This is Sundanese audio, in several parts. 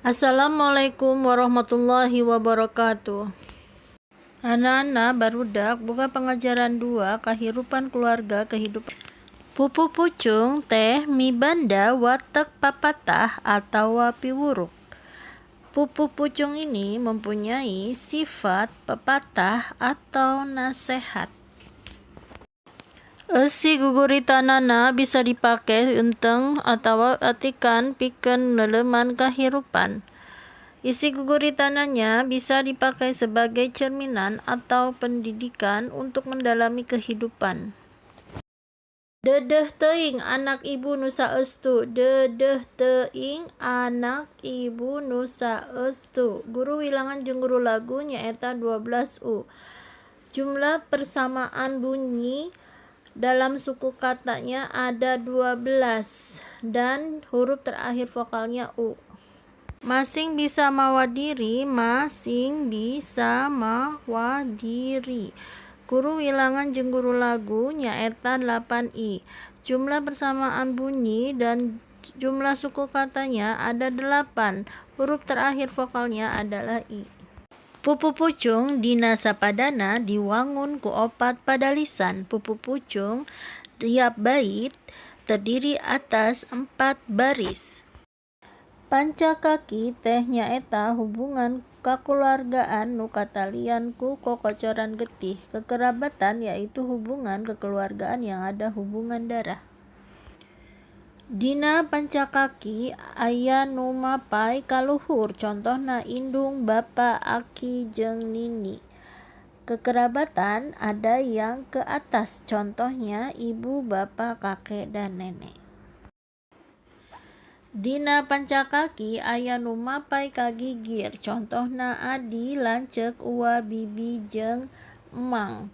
Assalamualaikum warahmatullahi wabarakatuh. Anak-anak barudak buka pengajaran 2 kehidupan keluarga kehidupan. Pupuh pucung teh mibanda watek papatah atawa piwuruk. Pupuh pucung ini mempunyai sifat pepatah atau nasehat. Eusi guguritanana bisa dipake enteng atawa atikan pikeun neuleuman kahirupan. Isi guguritananya bisa dipakai sebagai cerminan atau pendidikan untuk mendalami kehidupan. Deudeuh teuing anak ibu nu saeustu. Deudeuh teuing anak ibu nu saeustu. Guru wilangan jeung guru lagu nyaeta 12 U. Jumlah persamaan bunyi dalam suku katanya ada 12 dan huruf terakhir vokalnya U. Masing bisa mawa diri, masing bisa mawa diri. Guru wilangan jeung guru lagu nyaeta 8 I. Jumlah persamaan bunyi dan jumlah suku katanya ada 8. Huruf terakhir vokalnya adalah I. Pupuh pucung dina sapadana diwangun ku opat padalisan. Pupuh pucung tiap bait terdiri atas 4 baris. Pancakaki teh nyaeta hubungan kakulawargaan nu katalian ku kokocoran getih. Kekerabatan yaitu hubungan kekeluargaan yang ada hubungan darah. Dina pancakaki aya nu mapay ka luhur, contohna indung, bapa, aki jeung nini. Kekerabatan ada yang ke atas, contohnya ibu, bapa, kakek, dan nenek. Dina pancakaki aya nu mapay ka gigir, contohna adi, lanceuk, uwa, bibi, jeung emang.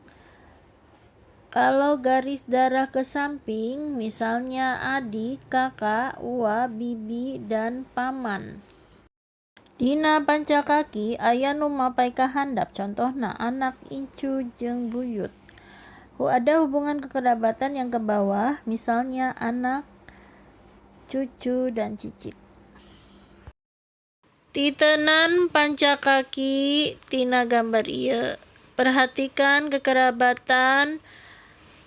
Kalau garis darah ke samping, misalnya adik, kakak, uwa, bibi, dan paman. Dina pancakaki aya nu mapay ka handap, contohna anak, incu, jeung buyut. Ada hubungan kekerabatan yang ke bawah, misalnya anak, cucu, dan cicit. Titenan pancakaki tina gambar ieu. Perhatikan kekerabatan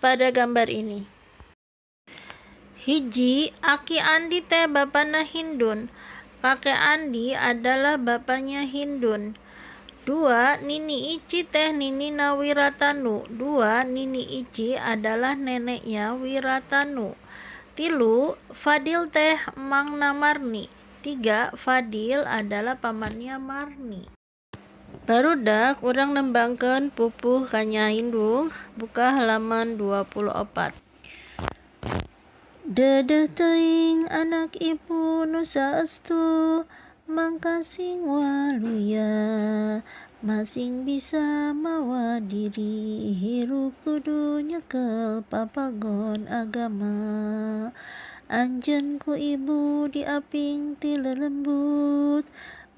pada gambar ini. Hiji, Aki Andi teh bapana Hindun. Kakek Andi adalah bapaknya Hindun. 2, Nini Ici teh ninina Wiratanu. 2, Nini Ici adalah neneknya Wiratanu. 3, Fadil teh emangna Marni. 3, Fadil adalah pamannya Marni. Barudak urang nembangkeun pupuh ka Nyai Indung, buka halaman 24. Deudeuh teuing anak ibu nu saestu, mangka sing waluya, masing bisa mawa diri, hirup kudu nyekel papagon agama. Anjeun ku ibu diaping ti lelembut,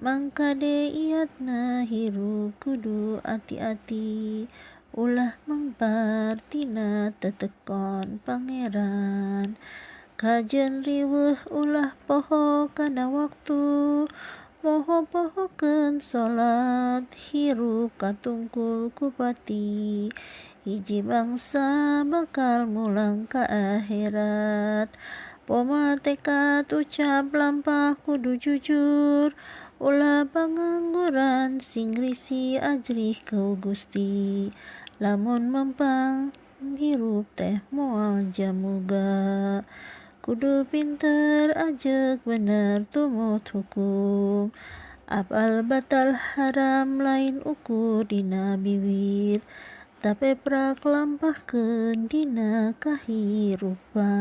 mangkade iatna hirup kudu ati-ati, ulah mengpar tina tetekon pangeran. Kajen riweuh ulah poho kana waktu, moho pohokeun salat, hirup katungkul ku pati. Hiji bangsa bakal mulang ka akhirat. Poma tekad ucap lampah kudu jujur, ulah pangangguran sing risi ajrih ku Gusti. Lamun mempang hirup teh moal jamuga, kudu pinter ajeg bener tumut hukum. Apal batal haram lain ukur dina bibir, tapeprak lampahkeun dina kahirupan.